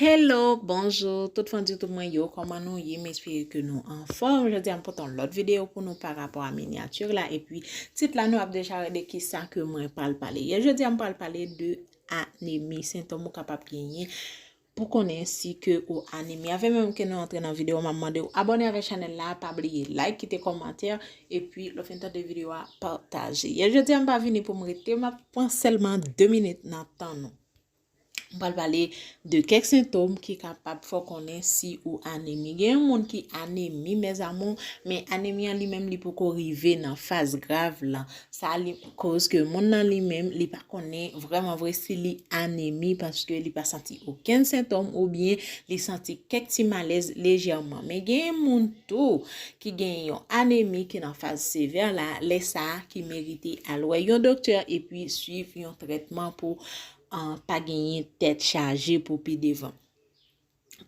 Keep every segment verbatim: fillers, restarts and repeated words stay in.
Hello, bonjou, tout fan YouTube mwen yo, kòman nou ye? M espere ke nou anfòm. Jodi a m pote yon lòt videyo pou nou pa rapò a minyati la, epi tit la nou ap deja rele kisa ke mwen pral pale. Yè jodi a m pral pale de anemi, sentòm ou kapab genyen pou konnen si ke ou anemi. Avè menm ke nou antre nan videyo, m ap mande w abòne avèk chanèl la, pa bliye like, kite kòmantè, epi lè w fin tande videyo a, pataje. Yè jodi a m pa vini pou m rete, m ap pran sèlman de minit nan tan nou. M pral pale de kèk sentòm ki kapab fè w konnen si ou anemi. Gen yon moun ki anemi, mes amours, men anemi an li menm li poko rive nan faz grav la. Sa li koz ke moun nan li menm li pa konnen vrèman vre si li anemi paske li pa santi okenn sentòm oubyen li santi kèk ti malèz lejèman. Men gen moun tou ki gen yon anemi ki nan faz sevè la, lè sa a ki merite al wè yon doktè epi swiv yon trètman pou pa genyen tèt chaje pou pi devan.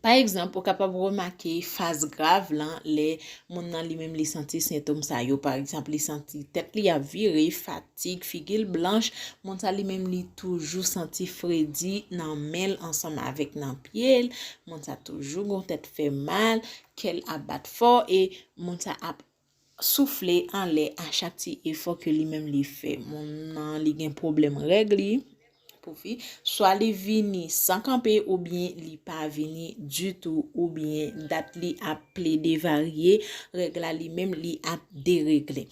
Pa egzanp, ou kapab remake faz grav lan lè moun nan li menm li santi sentòm sa yo. Pa egzanp, li santi tèt li ap vire, fatig, figi l blanch, moun sa li menm li toujou santi fredi nan men l ansanm avèk nan pye l, moun sa toujou gon tèt fè mal, kè l ap bat fò e moun sa ap soufle anlè a chak ti efò ke li menm li fè. Moun nan li gen pwoblèm règ li pou fi, swa li vini san kanpe oubyen li pa vini ditou oubyen dat li ap plede varye, règ la li menm li ap deregle.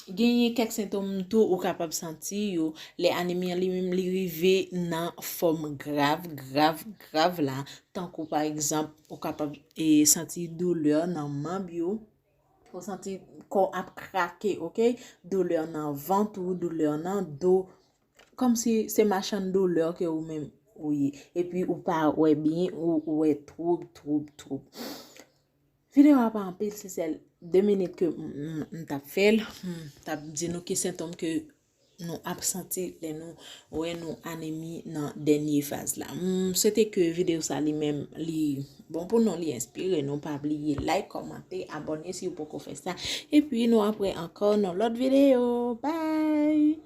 Genyen kèk sentòm tou ou kapab santi yo lè anemi an li menm li rive nan fòm grav, grav, grav la, tankou pa egzanp ou kapab e, santi doulè nan manm yo, ou santi kò ap krake, oke? Doulè nan vant ou, doulè nan do. Kòmsi se machann doulè ke ou menm ou ye. Epi ou pa wè byen, ou, ou wè twoub, twoub, twoub. Videyo a pa anpil, se sèl de minit ke m, m, m t ap fè l. M t ap di nou ki sentòm ke nou ap santi lè nou wè nou anemi nan dènye faz la. M swete ke videyo sa li menm li bon pou nou, li enspire nou. Pa bliye like, kòmante, abòne si w poko fè sa. Epi nou ap wè ankò nan lòt videyo. Bye!